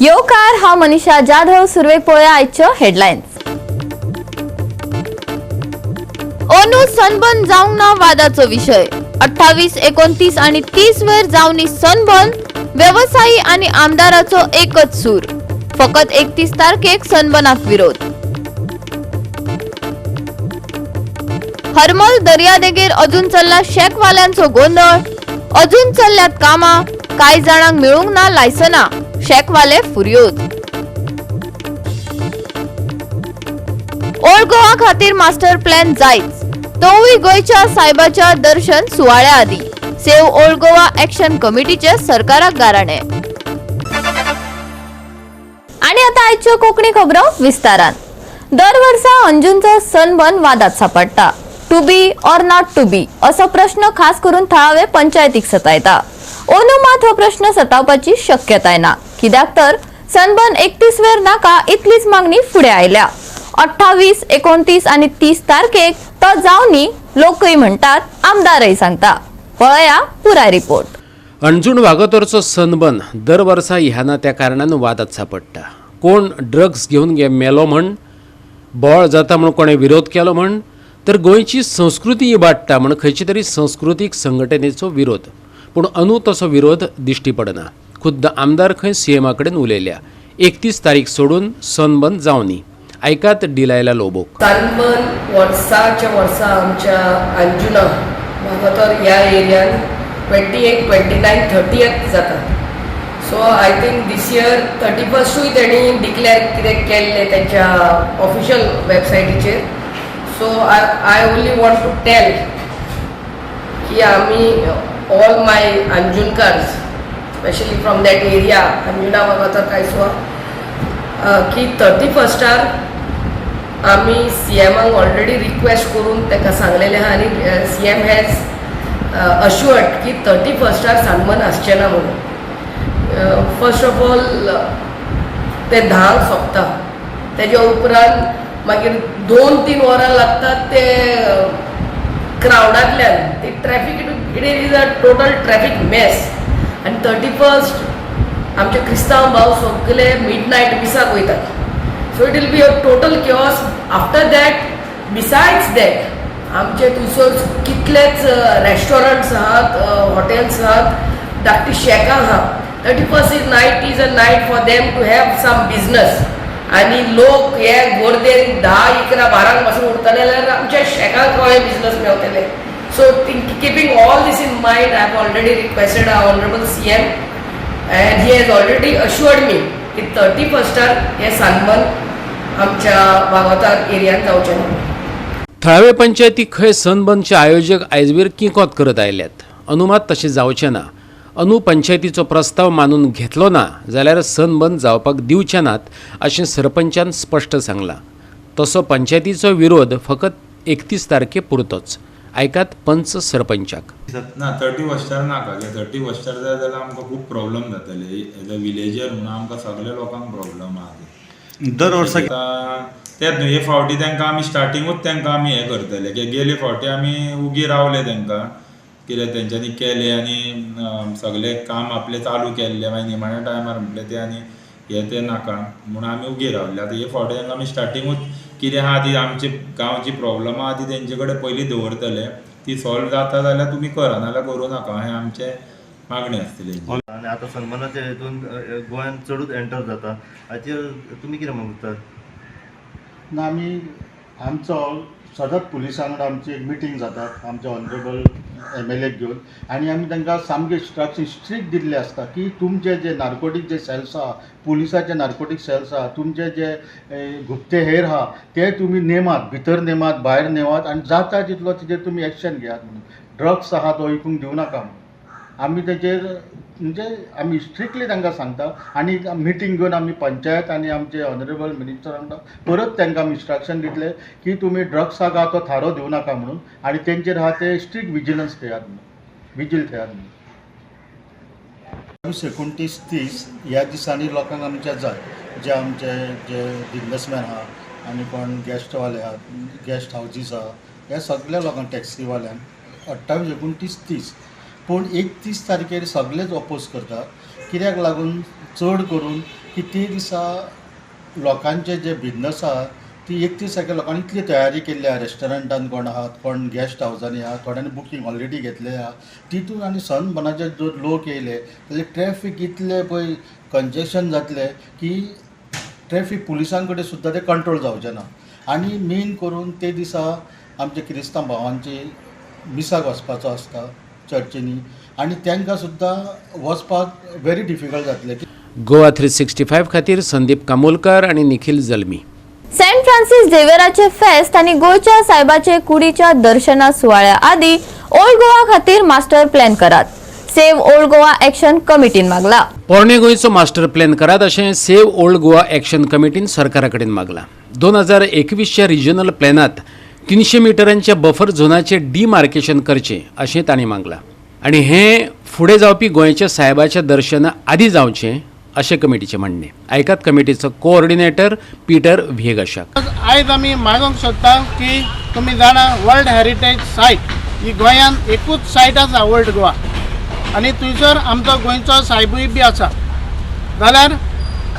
येवकार, हांव मनीषा जाधव. सुरवेक पळोवया आयच्यो हेडलायन्स. अंदू सनबर्न जावंक ना वादाचो विशय. 28, 29 आणि 30 वेर जावनी सनबर्न. वेवसायी आणि आमदाराचो एकच सूर, फकत 31 तारखेक सनबर्नाक विरोध. हरमल दर्यादेगेर अजून चल्ला शॅकवाल्यांचो गोंदळ. अजून चल्ल्यात कामां, कांय जाणांक मेळूंक ना लायसना. शॅकवाले फुर्योज. ओल्ड गोवा खातीर मास्टर प्लॅन जायच, तोवूय गोंयच्या सायबाच्या दर्शन सुवाळ्या आदी. सेव्ह ओल्ड गोवा ऍक्शन कमिटीचे सरकाराक गाराणे. आणि आता आयच्यो कोकणी खबरो विस्तारान. दर वर्सा अंजूंचो सनबर्न वादात सापडटा. To be or not to be असो प्रश्न खास करून थळावे पंचायतीक सतायता. अंदू मात हो प्रश्न सतावपाची शक्यताय ना, कित्याक तर सनबर्न 31 वेर नाका इतलीच मागणी फुडें आयल्या. 28, 29 आणि 30 तारखेक तो जावनी, लोकय म्हणटात, आमदारय सांगता. पळया पुराय रिपोर्ट. अणजूण वागोतरचो सनबर्न दर वर्सा ह्या ना त्या कारणान वादात सापडटा. कोण ड्रग्स घेवन गे मेलो म्हण, बोळ जाता म्हण कोणें विरोध केलो म्हण, तर गोंयची संस्कृती इबाडटा म्हण खंयची तरी संस्कृतीक संघटनेचो विरोध. पूण अंदू तसो विरोध दिश्टी पडना. खुद्द आमदार खंय सीएमा कडेन उलयल्या, 31 तारीख सोडून सनबर्न जावनी. आयकात डिलायला लोबोक. सनबर्न वर्साच्या वर्सा आमच्या अंजुना वागातोर ह्या एरियान 28, 29, 30th जाता. So I think this year 31स्टूय तेणी डिक्लेअर कितें केल्लें तेंच्या ऑफिशियल वेबसायटीचेर. So I only want to tell की आमी all my Anjunkars, specially from that area, Anjuna, Vagator, Cansaulim, की 31स्टार आमी सी एमाक ऑलरेडी रिक्वेस्ट करून ताका सांगलेलें आहा आनी सी एम हॅज अश्युअर्ड की 31स्टार सनबर्न आसचें ना म्हणून. फर्स्ट ऑफ ऑल, ते 10क सोंपता. तेज्या उपरांत मागीर 2-3 वरां लागतात ते क्रावडांतल्यान ती traffic, it is a total traffic mess. आनी 31st आमचे क्रिस्तांव भाव सगळे मिड नायट मिसाक वयतात, so it will be a total chaos after that. Besides that, आमचे थंयसर कितलेच रेस्टॉरंट्स आहात, हॉटेल्स आहात, धाकटी शॅकां आहा. 31st is night is a night for them to have some business. आनी लोक हे गर्देन 10, 11, 12क पासून उरतले जाल्यार आमच्या शॅकांक कशें business मेवतले? So keeping all this in mind, I have already requested our honourable CM and he has already assured me की 31स्टार हे सनबर्न आमच्या वागातोर एरियान जावचें ना. थळावे पंचायती खंय सनबर्नचे आयोजक आयजवेर किंकोत करत आयल्यात. अंदू मात तशें जावचें ना. अंदू पंचायतीचो प्रस्ताव मानून घेतलो ना जाल्यार सनबर्न जावपाक दिवचे नात अशें सरपंचान स्पश्ट सांगलां. तसो पंचायतीचो विरोध फकत 31 तारखे पुरतोच. आयकात पंच सरपंचाक. ना, 31स्टार नाका. कित्याक 31स्टार जाय जाल्यार आमकां खूब प्रॉब्लम जातले. एज अ विलेजर म्हणून आमकां सगल्या लोकांक प्रॉब्लम आहा ते. दर वर्सा. आतां तेच न्हू, हे फावटी तांकां आमी स्टार्टिंगूच तांकां आमी हें करतले की गेले फावटी आमी उगी रावले, तांकां कितें तेंच्यांनी केलें आनी सगलें काम आपलें चालू केल्लें. मागीर निमाण्या टायमार म्हटलें तें आनी हें तें नाका म्हणून आमी उगी रावले. आतां हे फावटी तांकां आमी स्टार्टिंगूच कितें आहा ती आमची गांवची प्रॉब्लमां आहा ती तेंचे कडेन पयलीं दवरतले. ती सॉल्व जाता जाल्यार तुमी करा, नाल्यार करूं नाका, हें आमचें मागणें आसतलें. आनी आतां सनबर्नाच्या हितून गोंयांत चडूच एंटर जाता, हाचेर तुमी कितें म्हणतात? ना, आमी आमचो सदांच पुलिसां वांगडा आमची एक मिटींग जाता आमचे ऑनरेबल एमएलएक घेवन आनी आमी तांकां सामके इन्स्ट्रक्शन स्ट्रिक्ट दिल्ले आसता की तुमचे जे नार्कोटीक जे सेल्स आहा, पुलिसाचे नार्कोटीक सेल्स आहा, तुमचे जे गुप्तहेर आहा, ते तुमी नेमात, भितर नेमात, भायर नेमात आनी जाता तितलो तेजेर तुमी एक्शन घेयात म्हणून. ड्रग्स आहा तो विकूंक दिवं नाका म्हणून आमी तेजेर म्हणजे आमी स्ट्रिक्टली तांकां सांगता. आनी मिटींग घेवन आमी पंचायत आनी आमचे ऑनरेबल मिनिस्टर वांगडा परत तांकां आमी इन्स्ट्रक्शन दितले की तुमी ड्रग्साक आहा तो थारो दिवं नाका म्हणून आनी तेंचेर आहा ते स्ट्रिक्ट विजिलन्स ठेयात म्हणून, विजील ठेयात म्हणून. 28, 29, 30 ह्या दिसांनी लोकांक आमच्या जाय, जे आमचे जे बिजनसमॅन आहा आनी कोण गेस्टवाले आहा, गेस्ट हावजीस आहा, ह्या सगल्या लोकांक, टॅक्सीवाल्यांक 28, 29, 30. पूण 31 तारखेर सगळेच ओपोज करतात. कित्याक लागून? चड करून कित्याक की ते दिसा लोकांचे जे बिजनस आहा ती 31 तारखेर लोकांनी इतली तयारी केल्ली आहा, रेस्टॉरंटान कोण आहात, कोण गेस्ट हावजांनी आहा, थोड्यांनी बुकींग ऑलरेडी घेतले आहा. तितून आनी सनबर्नाचे जर लोक येयले जाल्यार ट्रॅफीक इतले पळय कंजेशन जातलें की ट्रॅफीक पुलिसां कडेन सुद्दां तें कंट्रोल जावचें ना. आनी मेन करून ते दिसा आमच्या क्रिस्तांव भावांची मिसाक वचपाचो आसता चर्चींनी आनी तांकां सुद्दां वचपाक वेरी डिफिकल्ट जातलें. गोवा 365 खातीर संदीप कामोलकर आनी निखील जल्मी. सेंट फ्रांसीस झेवियराचे फेस्त आनी गोंयच्या सायबाचे कुडीच्या दर्शना सुवाळ्या आदी ओल्ड गोवा खातीर मास्टर प्लॅन करात, सेव्ह ओल्ड गोवा एक्शन कमिटीन मागला. पोरणे गोंयचो मास्टर प्लॅन करात अशें सेव्ह ओल्ड गोवा एक्शन कमिटीन सरकारा कडेन मागलां. 2021च्या रिजनल प्लॅनांत 300 मिटरांच्या बफर झोनाचें डिमार्केशन करचें अशें तांणी मागलां आनी हें फुडें जावपी गोंयच्या सायबाच्या दर्शना आदीं जावचें अशें कमिटीचें म्हणणें. आयकात कमिटीचो कोऑर्डिनेटर पीटर व्हिएगशाक. आयज आमी मागूंक सोदता की तुमी जाणा वर्ल्ड हेरिटेज सायट ही गोंयांत एकूच सायट आसा ओल्ड गोवा आनी थंयसर आमचो गोंयचो सायबूय बी आसा. जाल्यार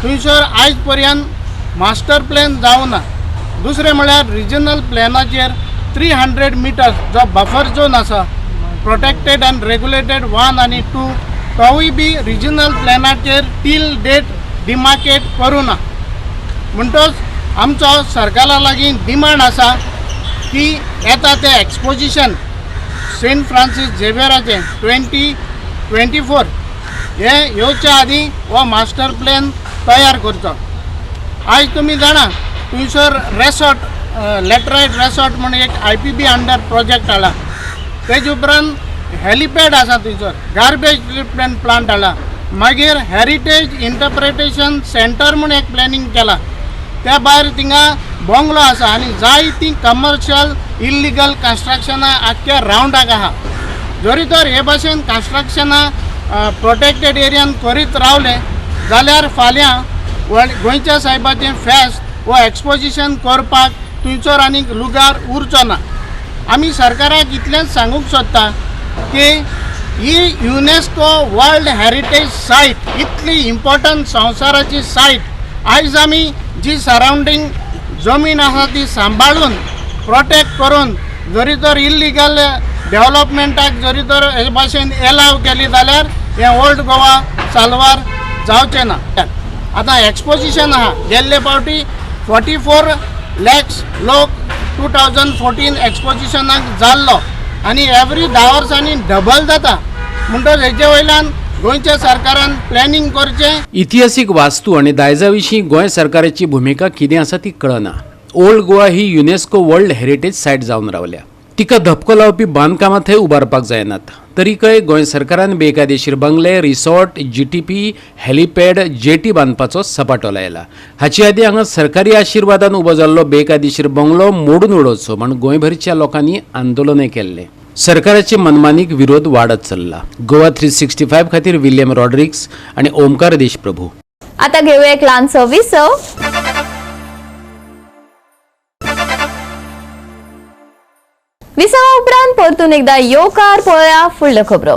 थंयसर आयज पर्यंत मास्टर प्लॅन जावना. दुसरें म्हळ्यार रिजनल प्लॅनाचेर 300 मिटर्स जो बफर झोन आसा प्रोटेक्टेड अँड रेगुलेटेड 1 आनी 2 तोवूय बी रिजनल प्लॅनाचेर टील डेट डिमार्केट करूं ना. म्हणटच आमचो सरकारा लागीं डिमांड आसा की येता तें एक्सपोजिशन सेंट फ्रांसीस झेवियराचें 2024 हें येवच्या आदीं हो मास्टर प्लॅन तयार करचो. आयज तुमी जाणा थंयसर रेसॉर्ट लॅटरायट रेसॉर्ट म्हूण एक IPB under project हाडला. तेजे उपरांत हेलिपॅड आसा थंयसर, गार्बेज ट्रिटमेंट प्लांट हाडला, मागीर हेरिटेज इंटरप्रिटेशन सेंटर म्हूण एक प्लॅनिंग केला. त्या भायर थिंगा बंगलो आसा आनी जायतीं कमर्शियल इल्लिगल कन्स्ट्रक्शनां आख्ख्या रावंडाक आहा. जरी तर हे भाशेन कन्स्ट्रक्शनां प्रोटेक्टेड एरियान करीत रावले जाल्यार फाल्यां गोंयच्या सायबाचें फेस्त वो एक्सपोजिशन करपाक थंयसर आनीक लुगार उरचो ना. आमी सरकाराक इतलेंच सांगूंक सोदता की ही युनेस्को वर्ल्ड हेरिटेज सायट इतली इम्पॉर्टंट संवसाराची सायट आयज आमी जी सरावंडींग जमीन आसा ती सांबाळून प्रोटेक्ट करून जरी तर इल्लिगल डेवलपमेंटाक जरी तर हे भाशेन एलाव केली जाल्यार हें ओल्ड गोवा साल्वार जावचें ना. आतां एक्सपोजिशन आहा, गेल्ले फावटी 44 लॅक्स लोक 2014 एक्सपोजिशनाक जाल्लो आनी एवरी 10 वर्सांनी डबल जाता. म्हणटच हेजे वयल्यान गोंयच्या सरकारान प्लॅनिंग करचें. इतिहासीक वास्तू आनी दायजा विशीं गोंय सरकाराची भुमिका कितें आसा ती कळना. ओल्ड गोवा ही युनेस्को वर्ल्ड हेरिटेज सायट जावन रावल्या. तिका धपको लावपी बांदकामां थंय उबारपाक जायनात. तरीकय गोंय सरकारान बेकायदेशीर बंगले, रिसॉर्ट, जीटीपी, हेलिपॅड, जेटी बांदपाचो सपाटो लायला. हाचे आदीं हांगा सरकारी आशिर्वादान उबो जाल्लो बेकायदेशीर बंगलो मोडून उडोवचो म्हण गोंयभरच्या लोकांनी आंदोलनय केल्लें. सरकाराचे मनमानीक विरोध वाडत चल्ला. गोवा 365 खातीर विल्यम रॉड्रिक्स आनी ओमकार देशप्रभू. आता घेऊया एक ल्हानसो विसव. विसवा उपरांत परतून एकदा येवकार पळया फुडल्यो खबरो.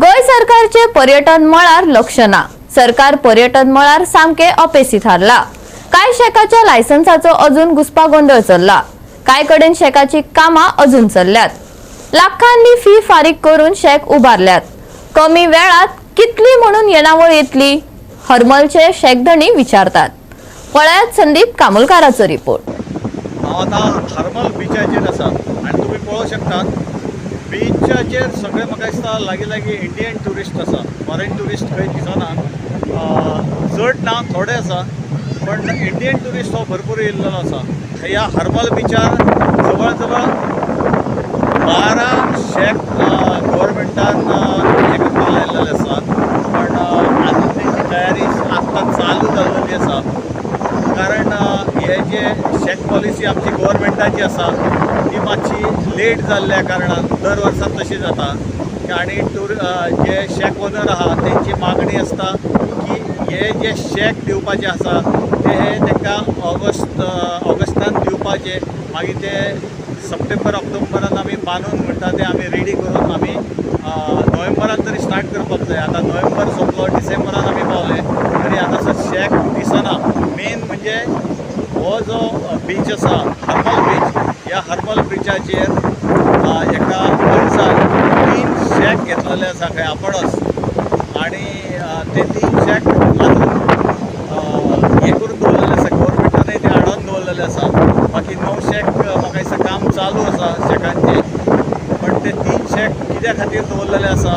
गोंय सरकारचे पर्यटन मळार लक्ष ना. सरकार पर्यटन मळार सामके अपेसी थारला. कांय शेकाच्या लायसन्साचो अजून घुस्पागोंदळ चल्ला. कांय कडेन शेकाची कामां अजून चल्ल्यात. लाखांनी फी फारीक करून शेक उबारल्यात. कमी वेळात कितली म्हणून येणावळ येतली हरमलचे शेकधणी विचारतात. पळयात संदीप कामोलकाराचो रिपोर्ट. हांव आतां हरमल बिचाचेर आसा आनी तुमी पळोवंक शकतात बिचाचेर सगळे म्हाका दिसता लागीं लागीं इंडियन ट्युरिस्ट आसा, फॉरेन ट्युरिस्ट खंय दिसना, चड ना थोडे आसा, पण इंडियन ट्युरिस्ट हो भरपूर येयल्लो आसा. ह्या हरमल बिचार जवळ जवळ 12 शेक गव्हर्मेंटान हें करपाक लायलेले आसा, पण आजून तेंची तयारी आत्तां चालू जाल्लेली आसा. कारण हे जे शेक पॉलिसी आमची गव्हर्मेंटाची आसा ती मातशी लेट जाल्ल्या कारणान दर वर्सा तशी जाता आनी जे शेक ओनर आहा तेंची मागणी आसता की हे जे शेक दिवपाचे आसा ते हे तांकां ऑगस्टान दिवपाचे, मागीर ते सप्टेंबर ऑक्टोबरान आमी बांदून म्हणटा ते आमी रेडी करून आमी नोव्हेंबरान तरी स्टार्ट करपाक जाय. आतां नोव्हेंबर सोंपलो, डिसेंबरान आमी पावले तरी हांगासर शेक बीच आसा हर्मल बीच, ह्या हर्मल बिचाचेर एका मनशान 3 शॅक घेतलेले आसा खंय आपणच, आनी ते 3 शॅक अजून हें करून दवरलेले आसा, गव्हर्मेंटानय ते हाडून दवरलेले आसा. बाकी 9 शॅक म्हाका दिसता काम चालू आसा शॅकांचें, पण ते 3 शॅक कित्या खातीर दवरलेले आसा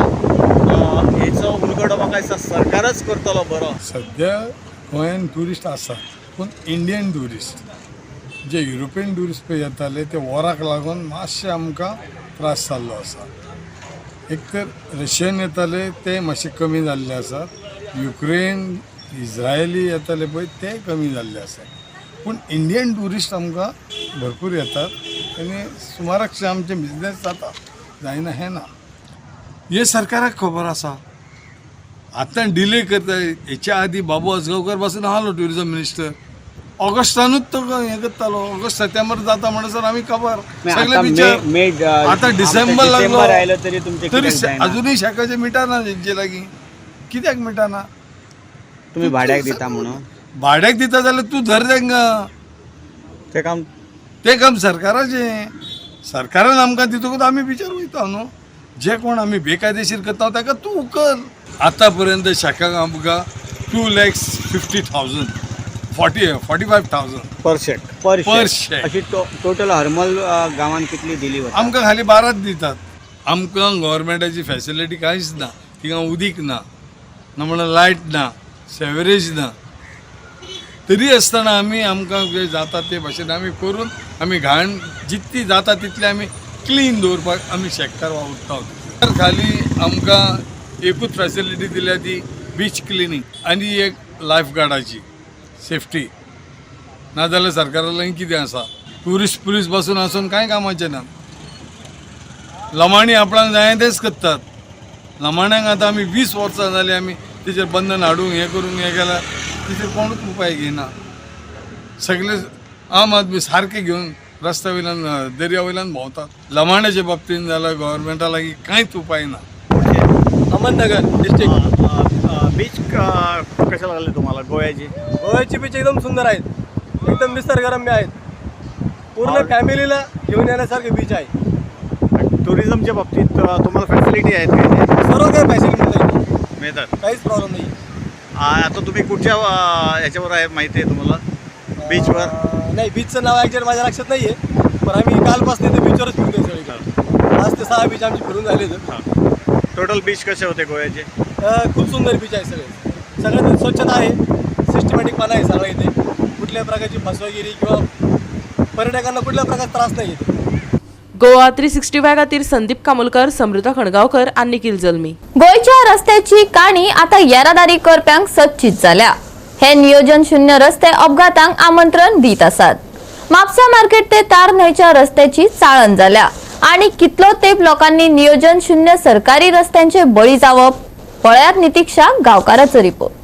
हेचो उलगडो म्हाका दिसता सरकारच करतलो बरो. सद्या गोंयान ट्युरिस्ट आसा, पूण इंडियन ट्युरिस्ट जे युरोपियन ट्युरिस्ट पळय येताले ते वराक लागून मातशे आमकां त्रास जाल्लो आसा. एक तर रशियन येताले ते मातशे कमी जाल्ले आसात, युक्रेन इज्रायली येताले पळय ते कमी जाल्ले आसात, पूण इंडियन ट्युरिस्ट आमकां भरपूर येतात आनी सुमाराकशे आमचे बिजनेस जाता, जायना हें ना. हे सरकाराक खबर आसा. आतां डिले करता. हेच्या आदी बाबू आजगांवकर पासून आहलो ट्युरिजम मिनिस्टर, ऑगस्टानूच तो हें करतालो, ऑगस्ट सप्टेंबर जाता म्हणसर आमी खबर सगळे बिचार. आतां डिसेंबर लागलो तरी अजुनूय शेकाचे मिटाना तेंचे लागीं. कित्याक मिटाना? तुमी भाड्याक दिता म्हणून? भाड्याक दिता जाल्यार तूं धर तांकां, तें काम सरकाराचें. सरकारान आमकां दितकूच आमी बिचार वयता न्हू. जे कोण आमी बेकायदेशीर करता ताका तूं उखल. आतां पर्यंत शेकाक आमकां 2,50,000 45,000 पर शेक. पर शेक. अशी टोटल हर्मल गांवान कितली दिली वता? आमकां खाली 12 दितात. आमकां गव्हर्मेंटाची फॅसिलिटी कांयच ना. थिंगा उदीक ना, ना म्हणल्यार लायट ना, सेवरेज ना. तरी आसतना आमी आमकां जे जाता ते भाशेन आमी करून आमी घाण जितली जाता तितली आमी क्लीन दवरपाक आमी शेककार वावुरता. खाली आमकां एकूच फॅसिलिटी दिल्या ती बीच क्लिनींग आनी एक लायफ गार्डाची सेफ्टी. नाजाल्यार सरकारा लागीं कितें आसा? ट्युरिस्ट पुलीस बसून आसून कांय कामाचें ना. लमाणी आपणाक जाय तेंच करतात. लमाण्यांक आतां आमी 20 वर्सां जालीं आमी तेचेर बंधन हाडूंक हें करूंक हें केल्यार तेचेर कोणूच उपाय घेयना. सगळे आम आदमी सारके घेवन रस्त्या वयल्यान दर्या वयल्यान भोंवतात. लमाण्याच्या बाबतीन जाल्यार गव्हर्मेंटा लागीं कांयच उपाय ना. अहमदनगर डिस्ट्रिक्ट. बीच कसे लागले तुम्हाला गोव्याची? गोव्याची बीच एकदम सुंदर आहेत, एकदम निसर्गरम्य आहेत. पूर्ण फॅमिलीला घेऊन येण्यासारखे बीच आहे. टुरिझमच्या बाबतीत तुम्हाला फॅसिलिटी आहेत काय? सर्व काही फॅसिलिटी मिळतात, काहीच प्रॉब्लेम नाही. आता तुम्ही कुठच्या याच्यावर आहे माहिती आहे तुम्हाला बीचवर? नाही, बीचचं नाव ॲक्च्युअली माझ्या लक्षात नाही आहे, पण आम्ही कालपासून ते बीचवरच फिरतोय सगळीकडे. 5 ते 6 बीच आमची फिरून झाले. टोटल बीच कसे होते गोव्याचे? खूप सुंदर बीच आहे सगळे, सगळ्यात स्वच्छता आहे, सिस्टमॅटिकपणा आहे सगळं इथे. कुठल्या प्रकारची फसवेगिरी किंवा पर्यटकांना कुठल्या प्रकारचा त्रास नाही इथे. गोवा 365 खातीर संदीप कामोलकर, समृता खणगांवकर आनी निखिल जल्मी. गोंयच्या रस्त्याची काणी आता येरादारी करप्यांक सच्चीत जाल्या. हे नियोजन शून्य रस्ते अपघातांक आमंत्रण दीत आसात. म्हापसा मार्केट ते तार न्हंयच्या रस्त्याची चाळण जाल्या आणि कितलो तेप लोकांनी नियोजन शून्य सरकारी रस्त्यांचे बळी जावप. पळयात नितीक्षा गांवकाराचो रिपोर्ट.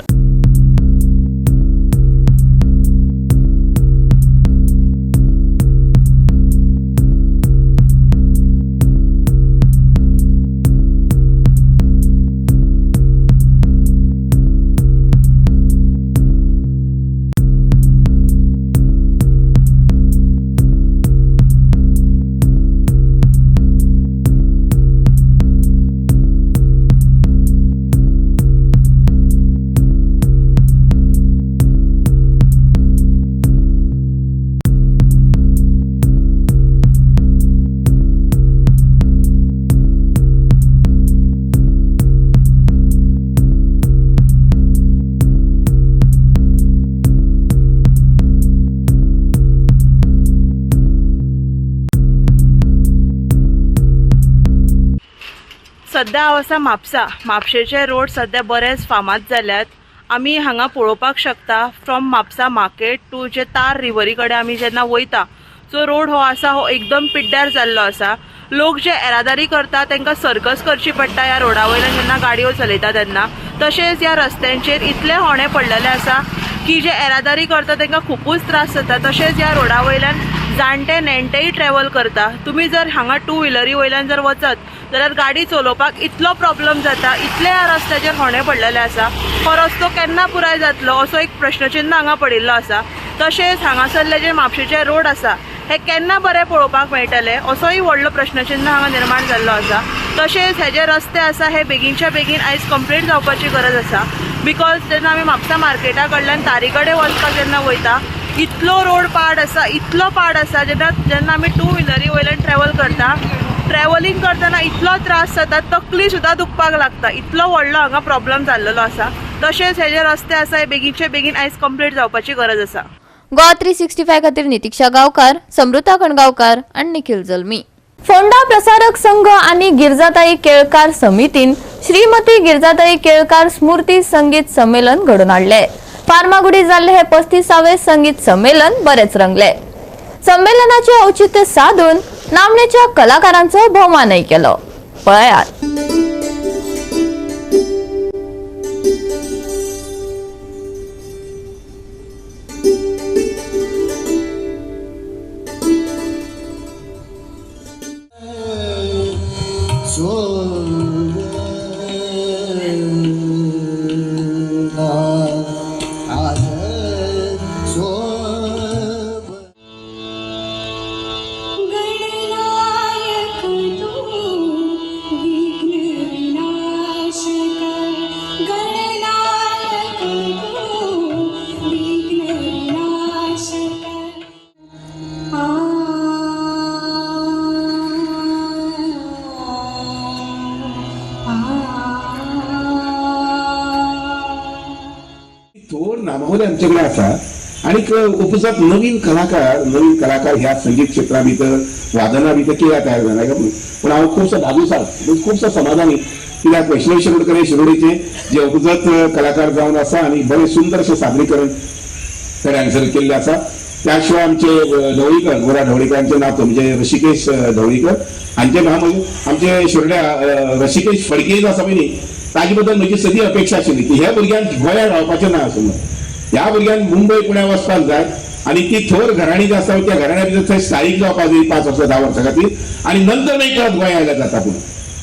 सध्या हांव आसा म्हापसा. म्हापशेचे रोड सध्या बरेच फामाद जाल्यात. आमी हांगा पळोवपाक शकता फ्रॉम म्हापसा मार्केट टू जे तार रिवरी कडेन आमी जेन्ना वयता सो रोड हो आसा हो एकदम पिड्ड्यार जाल्लो आसा. लोक जे येरादारी करता तांकां सर्कस करची पडटा ह्या रोडा वयल्यान जेन्ना गाडयो चलयता तेन्ना. तशेंच ह्या रस्त्यांचेर इतले होणे पडलेले आसा की जे येरादारी करता तांकां खुबूच त्रास जाता. तशेंच ह्या रोडा वयल्यान जाणटे नेणटेय ट्रॅवल करता. तुमी जर हांगा टू व्हिलरी वयल्यान जर वचत जाल्यार गाडी चलोवपाक इतलो प्रॉब्लम जाता. इतले ह्या रस्त्याचेर होणे पडलेले आसा. हो रस्तो केन्ना पुराय जातलो असो एक प्रश्नचिन्ह हांगा पडिल्लो आसा. तशेंच हांगासरले जे म्हापशेचे रोड आसा हे केन्ना बरे पळोवपाक मेळटले असोय व्हडलो प्रश्नचिन्ह हांगा निर्माण जाल्लो आसा. तशेंच हे जे रस्ते आसा हे बेगीनच्या बेगीन आयज कंप्लीट जावपाची गरज आसा, because जेन्ना आमी म्हापसा मार्केटा कडल्यान तारी कडेन वचपाक जेन्ना वयता इतलो रोड पाड आसा, इतलो पाड आसा, जेन्ना जेन्ना आमी टू व्हिलरी वयल्यान ट्रॅवल करता, ट्रॅवलिंग करतना इतलो त्रास जाता, तकली सुद्दां दुखपाक लागता, इतलो व्हडलो हांगा प्रॉब्लम जाल्लेलो आसा. तशेंच हे जे रस्ते आसा हे बेगीनचे बेगीन आयज कंप्लीट जावपाची गरज आसा. गोवा 365 खातीर नितिक्षा गांवकार, समृता खणगांवकार आनी निखिल जल्मी. फोंडा प्रसारक संघ आनी गिरजाताई केळकार समितीन श्रीमती गिरजाताई केळकार स्मृती संगीत संमेलन घडोवन हाडले. फार्मागुडी जाल्ले हे 35वे संगीत संमेलन बरेच रंगले. संमेलनाचे औचित्य साधून नामनेच्या कलाकारांचो भोवमानय केलो. पळयात. आमच्याकडे आसा आनीक उपजात नवीन कलाकार ह्या संगीत क्षेत्रा भितर वादना भितर कित्याक तयार जाना पूण हांव खुबसो धादोस खुबसो समाधानी कित्याक वैष्णव शिरोडकर हे शिरोडीचे जे उपजात कलाकार जावन आसा आनी बरें सुंदर अशें सादरीकरण ताणें हांगसर केल्लें आसा. त्या शिवाय आमचे ढवळीकर गोरा ढवळीकरांचे नातू म्हणजे ऋषिकेश ढवळीकर हांचे भाव आमचे शिरोड्या ऋषिकेश फडके जो आसा पळय न्ही ताजे बद्दल म्हजी सदी अपेक्षा आशिल्ली की ह्या भुरग्यान गोंयांत रावपाचें ना आसूं ह्या भुरग्यान मुंबय पुण्या वचपाक जाय आनी ती थोर घराणी जी आसा त्या घराण्या भितर थंय स्थायीक जावपाक जाय 5 वर्सां 10 वर्सां खातीर आनी नंतर मागीर परत गोंया आयल्यार जाता.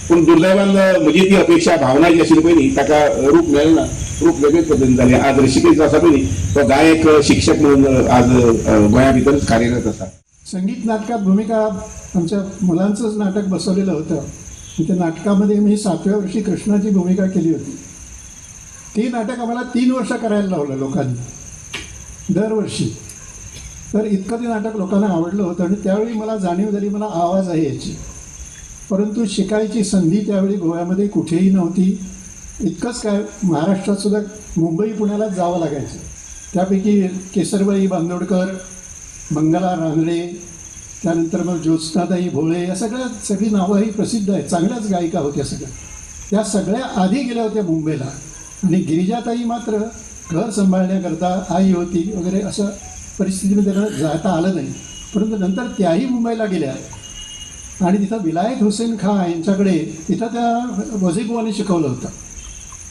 पूण दुर्दैवान म्हजी ती अपेक्षा भावना जी आशिल्ली पळय न्ही ताका रूप मेळना, रूप वेगळेच पद्दतीन जालें. आज ऋषिकेश जो आसा पळय न्ही तो गायक शिक्षक म्हणून आज गोंया भितर कार्यरत आसा. संगीत नाटकात भूमिका आमच्या मुलांचंच नाटक बसवलेलं होतं. त्या नाटकामध्ये मी 7व्या वर्षी कृष्णाची भूमिका केली होती. ते नाटक आम्हाला 3 वर्ष करायला लावलं लोकांनी दरवर्षी, तर इतकं ते नाटक लोकांना आवडलं होतं आणि त्यावेळी मला जाणीव झाली मला आवाज आहे याची. परंतु शिकायची संधी त्यावेळी गोव्यामध्ये कुठेही नव्हती. इतकंच काय महाराष्ट्रातसुद्धा मुंबई पुण्यालाच जावं लागायचं. त्यापैकी केसरबाई बांदोडकर, मंगला रानडे, त्यानंतर मग ज्योत्स्नाताई भोळे, या सगळी नावंही प्रसिद्ध आहेत, चांगल्याच गायिका होत्या सगळ्या. त्या सगळ्या आधी गेल्या होत्या मुंबईला आणि गिरिजाताई मात्र घर सांभाळण्याकरता आई होती वगैरे असं परिस्थितीमध्ये त्यांना जाता आलं नाही. परंतु नंतर त्याही मुंबईला गेल्या आणि तिथं विलायत हुसेन खाँ यांच्याकडे तिथं त्या वझीबुवाने शिकवलं होतं.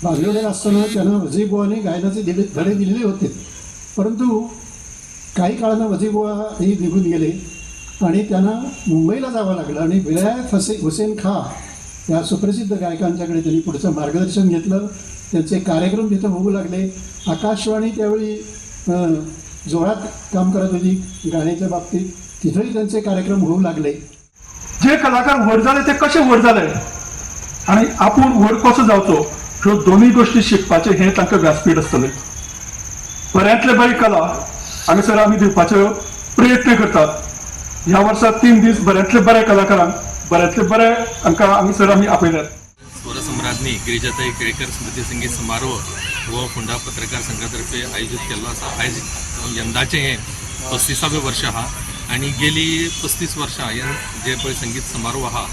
बांगलादेश असताना त्यांना वझीबुवाने गायनाचे धडे दिलेले होते. परंतु काही काळानं वझीबुवा ही निघून गेले आणि त्यांना मुंबईला जावं लागलं आणि विलायत हुसेन खाँ या सुप्रसिद्ध गायकांच्याकडे त्यांनी पुढचं मार्गदर्शन घेतलं. त्यांचे कार्यक्रम तिथं होऊ लागले. आकाशवाणी त्यावेळी जोरात काम करत होती गाण्याच्या बाबतीत, तिथंही त्यांचे कार्यक्रम होऊ लागले. जे कलाकार व्हड जाले ते कशे व्हड जाले आनी आपूण व्हड कसो जावचो ह्यो दोनूय गोश्टी शिकपाचें हें तांकां व्यासपीठ आसतलें. बऱ्यांतले बरी कला हांगासर आमी दिवपाचो प्रयत्न करतात. ह्या वर्सा 3 दीस बऱ्यांतले बऱ्या कलाकारांक बऱ्यांतले बरे हांकां हांगासर आमी आपयल्यात. स्वरसम्राज्ञी गिरिजाताई केळकर स्मृती संगीत समारोह हो फोंडा पत्रकार संघातर्फे आयोजित केल्लो आसा. आयज यंदाचें हें 35वें वर्ष आहा आनी गेली 35 वर्सां जे पळय संगीत समारोह आहा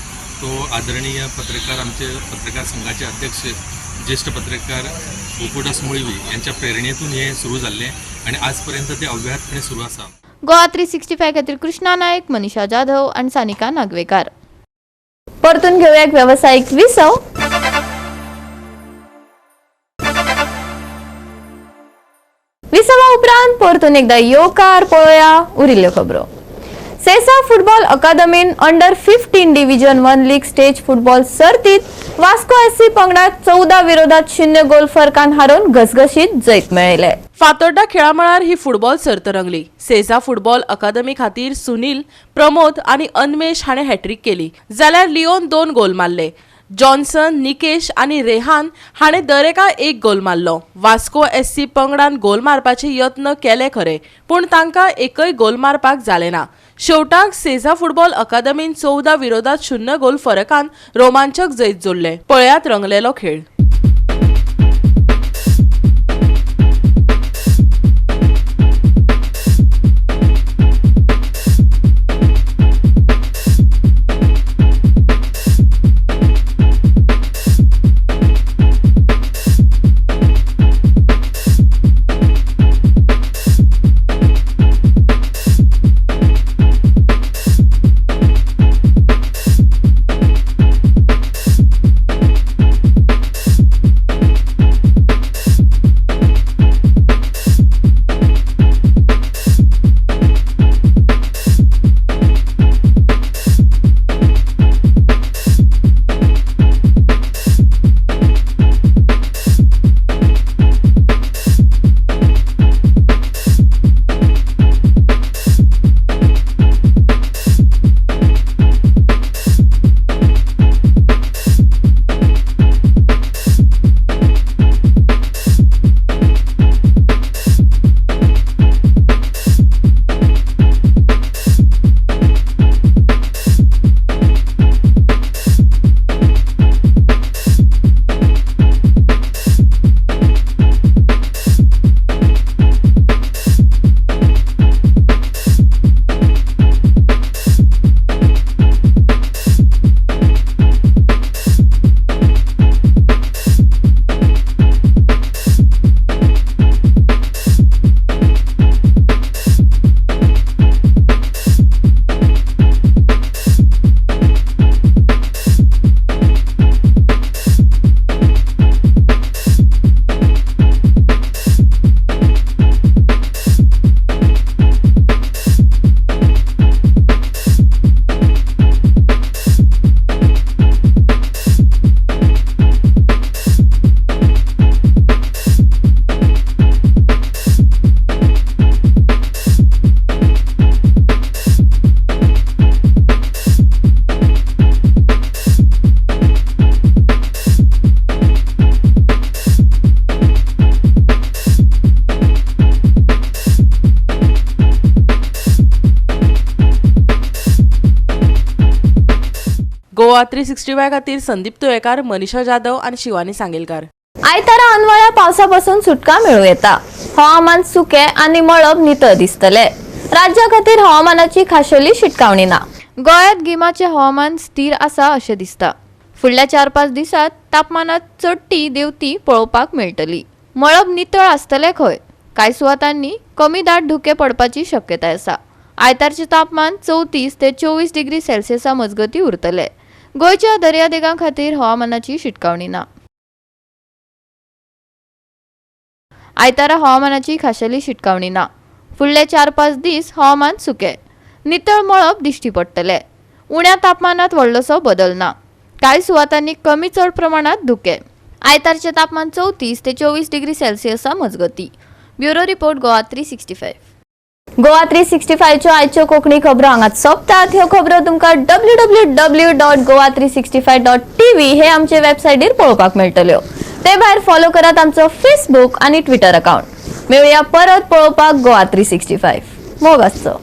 तो आदरणीय पत्रकार आमचे पत्रकार संघाचे अध्यक्ष ज्येष्ठ पत्रकार गोकुळदास मुळवी यांच्या प्रेरणेतून हे सुरू जाल्लें आनी आज पर्यंत ते अव्याहतपणे सुरू आसा. गोवा 365 खातीर कृष्णा नायक, मनीषा जाधव आनी सानिका नागवेकार. परतून घेऊया एक व्यावसायिक विसव. विसवा उपरांत परतून एकदा येवकार पळोवया उरिल्ल्यो खबरो. सेसा football अकादमीन under 15 division 1 league stage football सर्तीत वास्को एससी पंगडाक 14-0 गोल फरकान हारोवन घसघशीत जैत मेळयले. फातोड्डा खेळामळार ही फुटबॉल सर्त रंगली. सेझा फुटबॉल अकादमी खातीर सुनील, प्रमोद आनी अन्वेश हाणें हॅट्रीक केली, जाल्यार लिओन 2 गोल मारले. जॉन्सन, निकेश आनी रेहान हाणें दरेका 1 गोल मारलो. वास्को एससी पंगडान गोल मारपाचे यत्न केले खरे, पूण तांकां एकय गोल मारपाक जालें ना. शेवटाक सेझा फुटबॉल अकादमीन 14-0 गोल फरकान रोमांचक जैत जोडले. पळयात रंगलेलो खेळ. गोवा 365 खातीर संदीप तुयेकार, मनीषा जाधव आनी शिवानी सांगेलकार. आयतारा अनवळ्या पावसापासून सुटका मेळूं येता. हवामान सुकें आनी मळब नितळ दिसतले. राज्या खातीर हवामानाची खाशेली शिटकावणी ना. गोंयांत गिमाचें हवामान स्थिर आसा अशें दिसता. फुडल्या 4-5 दिसांत तापमानांत चडटी देंवती पळोवपाक मेळटली. मळब नितळ आसतलें खंय. कांय सुवातांनी कमी दाट धुकें पडपाची शक्यताय आसा. आयतारचें तापमान 34 ते 24 डिग्री सेल्सियसा मजगतीं उरतलें. गोंयच्या दर्यादेगां खातीर हवामानाची शिटकावणी ना. आयतारा हवामानाची खाशेली शिटकावणी ना. फुडले 4-5 दीस हवामान सुकें, नितळ मळब दिश्टी पडटलें. उण्या तापमानांत व्हडलोसो बदल ना. कांय सुवातांनी कमी चड प्रमाणांत धुकें. आयतारचें तापमान 34 ते 24 डिग्री सेल्सियसा मजगतीं. Bureau report, Goa 365. Goa 365च्यो आयच्यो कोंकणी खबरो हांगाच सोंपतात. ह्यो खबरो तुमकां www.goa365.tv हे आमचे वेबसायटीर पळोवपाक मेळटल्यो. ते भायर फॉलो करात आमचो फेसबूक आनी ट्विटर अकाउंट. मेळुया परत पळोवपाक गोवा 365. मोग आसचो.